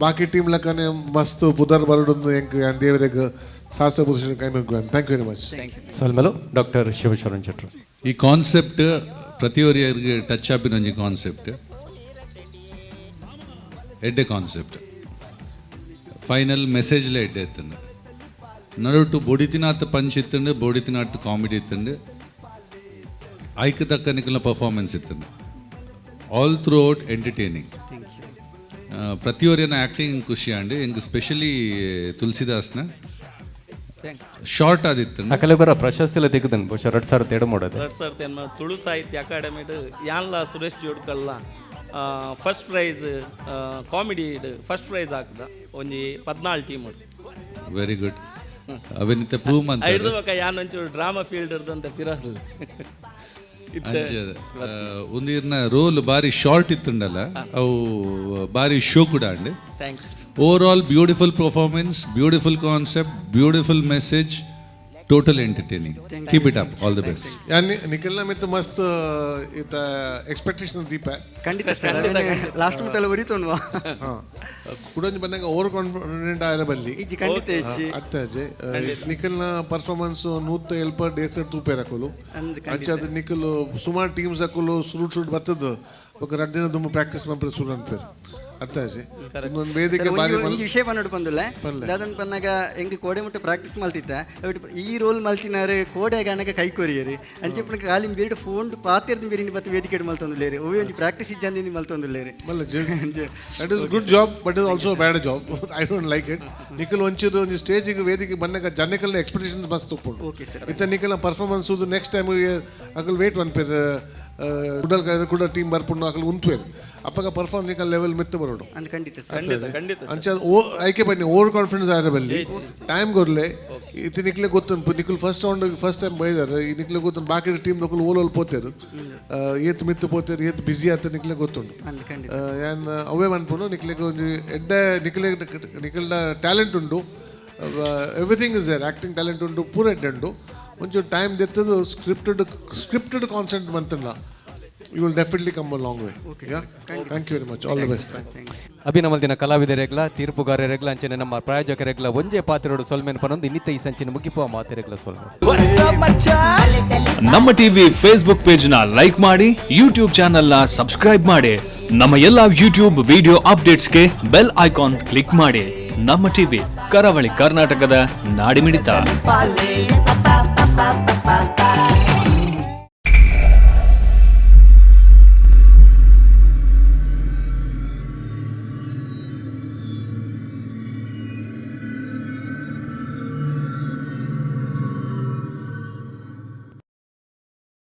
ಬಾಕಿ ಟೀಮ್ ಲಕ್ಕನೆ ಮಸ್ತ್ ಪುದರ್ ಬರಡೊಂದು ಎಂಕ್ ಯಾನ್ ದೇವರೆಗ್ ಸಾಹಸ ಪುರುಷನ ಕೈ. Thank you very much. ಸೊಲ್ಮೆಲು doctor Shivasharan ಶೆಟ್ರು. ಈ ಕಾನ್ಸೆಪ್ಟ್ ಪ್ರತಿಯೊರಿಯರಿಗೆ ಟಚ್ ಆಪಿನ ಒಂಜಿ ಕಾನ್ಸೆಪ್ಟ್, ಎಡ್ಡೆ ಕಾನ್ಸೆಪ್ಟ್. ಫೈನಲ್ ಮೆಸೇಜ್ಲೇ ಎಡ್ಡೆ ಇತ್ತಂಡು. ನಡುಟು ಬೊಡಿತಿನಾತ್ ಪಂಚ್ ಇತ್ತಂಡು, ಬೊಡಿತಿನಾತ್ ಕಾಮಿಡಿ ಇತ್ತಂಡು. ಐಕ್ ತಕ್ಕ ನಿಕಲ್ನ ಪರ್ಫಾರ್ಮೆನ್ಸ್ ಇತ್ತಂಡು. ಆಲ್ ಥ್ರೂ ಔಟ್ ಎಂಟರ್ಟೈನಿಂಗ್. ಪ್ರತಿಯೊರಿಯನ ಆ್ಯಕ್ಟಿಂಗ್ ಖುಷಿ ಆಂಡ್. ಎಂಕ್ ಸ್ಪೆಷಲಿ ತುಳಸಿದಾಸ್ನ ಶಾರ್ಟ್ ಆದಿತ್ತು. ಅಕಲೆ ಬರ ಪ್ರಶಸ್ತಿಲ ತೆಗೆದನ್ ಬಹುಶಃ 2007 ಮಾಡೋದು. 2008 ತುಳು ಸಾಹಿತ್ಯ ಅಕಾಡೆಮಿಡ್ ಯಾನ್ಲ Suresh ಜೋಡ್ಕಲ್ಲ first prize, comedy first prize ಹಾಕ್ದ ಒಂಜಿ 14 ಟೀಮ್. Very good. ಅವೆನಿತ ಪ್ರೂವ್ ಮಂತ. ಐಡ್ದು ಬೊಕ ಯಾನ್ ಒಂಚೂರು ಡ್ರಾಮಾ ಫೀಲ್ಡ್ ಇರ್ದಂತ ಪಿರಲ್. ಅಂಚ ಒಂದಿರ್ನ ರೋಲ್ ಬಾರಿ ಶಾರ್ಟ್ ಇತ್ತುಂಡಲ್ಲ, ಅವು ಬಾರಿ ಶೋ ಕೂಡ ಅಂಡ್. Thanks. Overall beautiful performance, beautiful concept, beautiful message. Total entertaining. Keep it up. All the best. ಯಾನ್ ನಿಖಲ್ನ ಮಿತ್ತು ಮಸ್ತ್ ಇತ್ತ ಎಕ್ಸ್ಪೆಕ್ಟೇಷನ್ ದೀಪ. ಖಂಡಿತ ಸರ್, ಲಾಸ್ಟ್ ಮುಟ್ಟಲ್ಲ ಒರಿತೋನ್ವಾ. ಹಾ, ಕುಡೊಂಜಿ ಬಂದಾಗ ಓವರ್ ಕಾನ್ಫಿಡೆಂಟ್ ಆಯರ ಬಲ್ಲಿ. ಇಜ್ಜಿ, ಖಂಡಿತ ಇಜ್ಜಿ. ಅರ್ಥ ಅಜ್ಜೆ, ನಿಖಲ್ನ ಪರ್ಫಾರ್ಮೆನ್ಸ್ ನೂತ ಎಲ್ಪ ಡೇಸ್ ತೂಪೇರ್ ಅಕುಲು. ಅಂದ್ ಖಂಡಿತ. ಅಂಚಾದ ನಿಖಲ್ ಸುಮಾರು ಟೀಮ್ಸ್ ಅಕುಲು ಸುರುಟ್ ಸುರುಟ್ ಬತ್ತದ ఒక ರಡ್ಡ್ ದಿನ ದುಂಬು ಪ್ರಾಕ್ಟೀಸ್ ಮಲ್ಪರೆ ಸುರು ಅನ್ಪೇರು. ಅರ್ಥ ಅಜ್ಜೆ, ಒಂದೊಂದು ವೇದಿಕೆ ಸರ್, ಬಾರಿ ಒಂಜಿ ಒಂಜಿ ವಿಷಯ ಪನ್ನೊಡು ಪಂದುಲ್ಲ. ಪನ್ಲೆ. ದಾದನ್ ಪನ್ನಾಗ ಎಂಕ್ ಕೋಡೆ ಮುಟ್ಟ ಪ್ರಾಕ್ಟೀಸ್ ಮಲ್ತಿತ್ತ ಅವಿಟ್ ಈ ರೋಲ್ ಮಲ್ತಿನಾರು ಕೋಡೆ ಗಣಕ ಕೈ ಕೊರಿಯರು. ಅಂಚೆ ಕಾಲಿನ ಬೇರೆ ಫೋನ್ ಪಾತೆರ್ದ ಬೇರೆ ಬತ್ತ ವೇದಿಕೆ ಮಲ್ತೊಂದುಲ್ಲೇರು. ಒವ್ವೆ ಒಂಜಿ ಪ್ರಾಕ್ಟೀಸ್ ಇಜ್ಜಂದಿನಿ ಮಲ್ತೊಂದುಲ್ಲೇರು. ಮಲ್ಲ. That is good job, but is also bad job. I don't like it. Nikhil ಒಂಚೂರು ಒಂಜಿ ಸ್ಟೇಜಿಗೆ ವೇದಿಕೆ ಬಂದಾಗ ಜನಕಲ್ನ ಎಕ್ಸ್ಪೆಕ್ಟೇಷನ್ಸ್ ಮಸ್ತ್ ಉಪ್ಪುಂಡು. Okay, sir. ಇತ್ತ ನಿಖಲ್ನ performance next time Akal wait ಪನ್ಪೇರ್. ಕುಡಲ್ ಕಡೆ ಕೂಡ ಟೀಮ್ ಬರ್ಪುಂಡು, ಅಕಲ್ ಉಂತುವೇರು. ಅಪ್ಪಗ ಪರ್ಫಾರ್ಮ್ ನಿಖಲ್ ಲೆವೆಲ್ ಮಿತ್ತ ಬರೋಡು. ಅಂದ್ ಖಂಡಿತ ಸರ್. ಖಂಡಿತ ಖಂಡಿತ. ಅಂಚ ಓ ಐಕೆ ಬನ್ನಿ, ಓವರ್ ಕಾನ್ಫಿಡೆನ್ಸ್ ಆದ್ರೆ ಬಲ್ಲಿ, ಟೈಮ್ ಕೊರ್ಲೆ. ಇತ್ತ ನಿಕ್ಲೆ ಗೊತ್ತುಂಟು, ನಿಖಲ್ ಫಸ್ಟ್ ರೌಂಡ್ ಫಸ್ಟ್ ಟೈಮ್ ಬೈದಾರೆ. ಈ ನಿಕ್ಲೆ ಗೊತ್ತುಂಟು, ಬಾಕಿ ಟೀಮ್ ದಕ್ಕಲು ಓಲ್ ಓಲ್ ಪೋತೇರು, ಏತ್ ಮಿತ್ತು ಪೋತೇರು, ಏತ್ ಬಿಸಿ ಆತ ನಿಕ್ಲೆ ಗೊತ್ತುಂಟು. ಅಂದ್ ಖಂಡಿತ. ಯಾನ್ ಅವೇ ಮನ್ಪುನು, ನಿಕ್ಲೆಗ್ ಒಂಜಿ ಎಡ್ಡೆ ನಿಕ್ಲೆ ನಿಖಲ್ನ ಟ್ಯಾಲೆಂಟ್ ಉಂಡು, everything is there. Acting talent ಉಂಟು, ಪೂರ ಎಡ್ಡೆ ಉಂಟು. ಒಂಚೂರು ಟೈಮ್ ದೆತ್ತದು ಸ್ಕ್ರಿಪ್ಟೆಡ್ ಸ್ಕ್ರಿಪ್ಟೆಡ್ ಕಾನ್ಸೆಂಟ್ ಮಂತಂಡ you will definitely come a long way. Yeah, thank you very much. All the best. Thank you. ಅಭಿನಮಲ್ದಿನ ಕಲಾವಿದರೆಗ್ಲ, ತೀರ್ಪುಗಾರರೆಗ್ಲ, ಅಂಚನೆ ನಮ್ಮ ಪ್ರಾಯೋಜಕರೆಗ್ಲ ಒಂಜೇ ಪಾತ್ರರೋಡು ಸೊಲ್ಮೆನ್ ಪನೊಂದು ಇನ್ನಿತ ಈ ಸಂಚಿನ ಮುಗಿಪುವ ಮಾತೆರೆಗ್ಲ ಸೊಲ್ಮೆ. ನಮ್ಮ ಟಿವಿ ಫೇಸ್ಬುಕ್ ಪೇಜ್ ನ ಲೈಕ್ ಮಾಡಿ, ಯೂಟ್ಯೂಬ್ ಚಾನೆಲ್ ನ ಸಬ್ಸ್ಕ್ರೈಬ್ ಮಾಡಿ, ನಮ್ಮ ಎಲ್ಲಾ ಯೂಟ್ಯೂಬ್ ವಿಡಿಯೋ ಅಪ್ಡೇಟ್ಸ್ಗೆ ಬೆಲ್ ಐಕಾನ್ ಕ್ಲಿಕ್ ಮಾಡಿ. ನಮ್ಮ ಟಿವಿ, ಕರಾವಳಿ ಕರ್ನಾಟಕದ ನಾಡಿಮಿಡಿತ. ಪಾಲೆ.